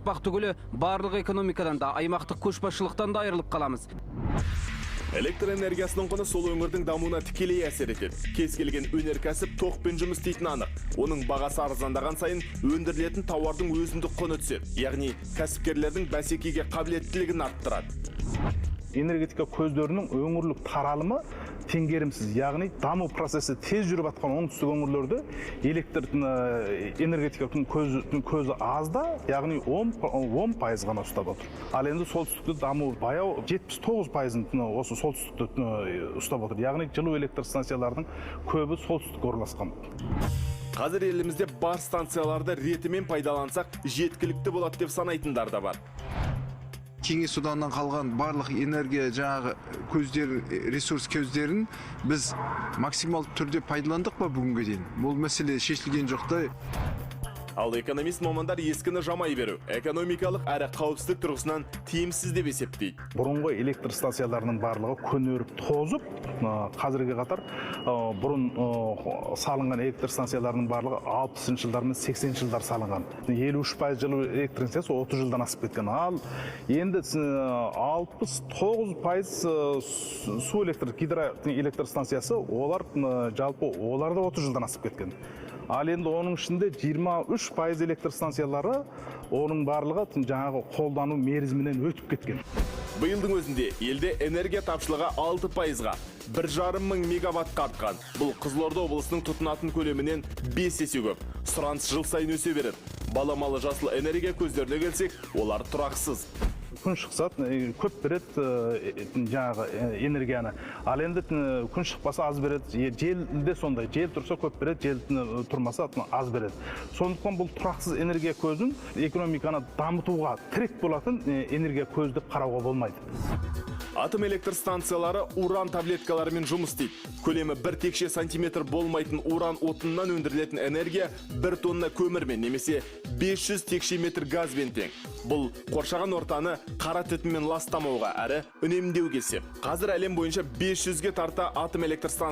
Ұрпақ түгілі, барлық экономикадан да, аймақтық көшбасшылықтан да айырылып қаламыз. Электр энергиясының құны сол өңірдің дамуына тікелей әсер етеді. Кез келген өнеркәсіп тоқпен жұмыс істейтіні анық. Оның бағасы арзандаған сайын өндірілетін тауардың өзіндік құны түседі. Яғни кәсіпкерлердің бәсекеге қабілеттілігін арттырады. Энергетика көздерінің өңірлік таралымы теңгерімсіз, яғни даму процесі тез жүріп жатқан оңтүстік өңірлерде электр энергетика көзі аз да, яғни 10% ғана ұстап отыр. Ал енді солтүстікте даму баяу, 79%-ын осы солтүстікте ұстап отыр, яғни жылу электр станцияларының көбі солтүстікке орналасқан. Қазір елімізде бар станцияларды ретімен пайдалансақ, жеткілікті болады деп санайтындар да бар. Кеңес Одағынан қалған барлық энергия жаңағы көздер, ресурс көздерін біз максималды түрде пайдаландық па бүгінге дейін? Бұл мәселе шешілген жоқ та. Ал экономист мамандар ескіні жамай беру экономикалық әрі қауіпсіздік тұрғысынан тиімсіз деп есептейді. Бұрынғы электр станцияларының барлығы көнеріп, тозып, қазіргі қатар бұрын салынған электр станцияларының барлығы 60-жылдар мен 80-жылдар салынған. 53% жылу электр станциясы 30 жылдан асып кеткен. Ал енді 69% су электр, гидроэлектр станциясы, олар жалпы олар да 30 жылдан асып кеткен. Ал енді оның ішінде 23% электр станциялары, оның барлығы жаңағы қолдану мерзімінен өтіп кеткен. Биылдың өзінде елде энергия тапшылығы 6%-ға, 1,5 мың мегаваттқа артқан. Бұл Қызылорда облысының тұтынатын көлемінен 5 есе көп. Сұраныс жыл сайын өсе береді. Баламалы жасыл энергия көздеріне келсек, олар тұрақсыз. Күн шықса, көп береді жаңағы энергияны. Ал енді күн шықпаса, аз береді. Жел де сондай, жел тұрса, көп береді, жел тұрмаса, аз береді. Сондықтан бұл тұрақсыз энергия көзін экономиканы дамытуға тірек болатын энергия көзі деп қарауға болмайды. Атом электр станциялары уран таблеткаларымен жұмыс істейді. Көлемі бір текше сантиметр болмайтын уран отынынан өндірілетін энергия 1 тонна көмірмен немесе 500 текше метр газбен тең. Бұл қоршаған ортаны қара түтінмен ластамауға әрі үнемдеуге сеп. Қазір әлем бойынша 500-ге тарта атом электр станциясы